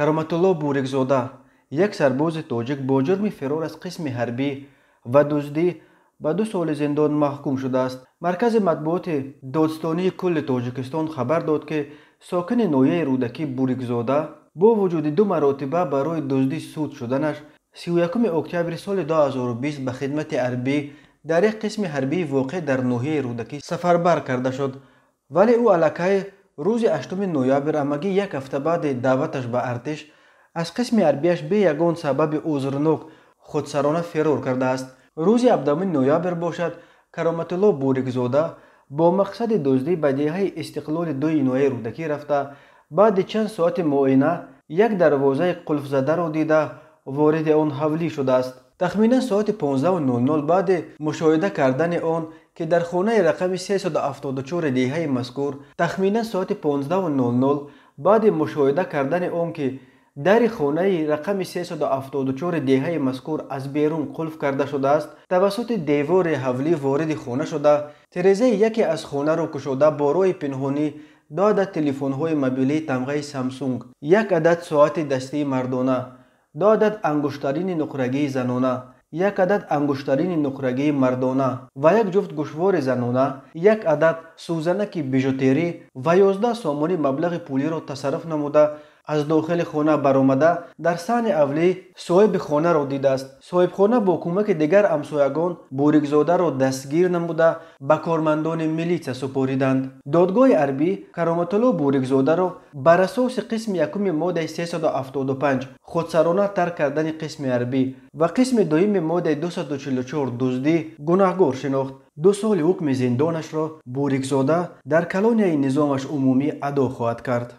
Кароматулло Бурикзода, як сарбози тоҷик, бо ҷурми фирор аз қисми ҳарбӣ ва дуздӣ ба 2 соли зиндон маҳкум шудааст. Маркази матбуоти Додстонии кулли Тоҷикистон хабар дод, ки сокини ноҳияи Рӯдакӣ Бурикзода бо вуҷуди 2 маротиба барои дуздӣ суд шуданаш 31 октябри соли 2020 ба хидмати ҳарбӣ дар як қисми ҳарбии воқеъ дар ноҳияи Рӯдакӣ сафарбар карда шуд. Вале ӯ аллакай рӯзи 8 ноябр, амагӣ як ҳафта баъди даъваташ ба артиш, аз қисми ҳарбияш бе ягон сабаби узрнок худсарона фирор кардааст. Рӯзи 17 ноябр бошад, Кароматулло Бурикзода бо мақсади дуздӣ ба деҳаи Истиқлоли 2 ноҳияи Рӯдакӣ рафта, баъди чанд соати муоина як дарвозаи қулфзадаро дида вориди он ҳавлӣ шудааст. Тахминан соати 15:00 баъди мушоҳида кардани он, ки дар хонаи рақами 374 деҳаи мазкур, тахминан соати 15:00 баъди мушоҳида кардани он, ки дари хонаи рақами 374 деҳаи мазкур аз берун қулф карда шудааст, тавассути девори ҳавлӣ вориди хона шуда, тирезаи яке аз хонаро кушода, бо роҳи пинҳонӣ 2 адад телефонҳои мобилии тамғаи Самсунг, 1 адад соати дастии мардона, 2 адад ангуштарини нуқрагии занона, 1 адад ангуштарини нуқрагии мардона ва як ҷуфт гӯшвори занона, 1 адад сӯзанаки бижутерӣ ва 11 сомонӣ маблағи пулиро тасарруф намуда, аз дохили хона баромада, дар саҳни ҳавлӣ соҳиби хонаро дидааст. Соҳибхона бо кӯмаки дигар ҳамсоягон Бурикзодаро дастгир намуда, ба кормандони милитсия супориданд. Додгоҳи ҳарбӣ Кароматулло Бурикзодаро бар асоси қисми якуми моддаи 375 худсарона тарк кардани қисми ҳарбӣ ва қисми дуюми моддаи 244 дуздӣ гунаҳгор шинохт. 2 соли ҳукми зиндонашро Бурикзода дар колонияи низомаш умумӣ адо хоҳад кард.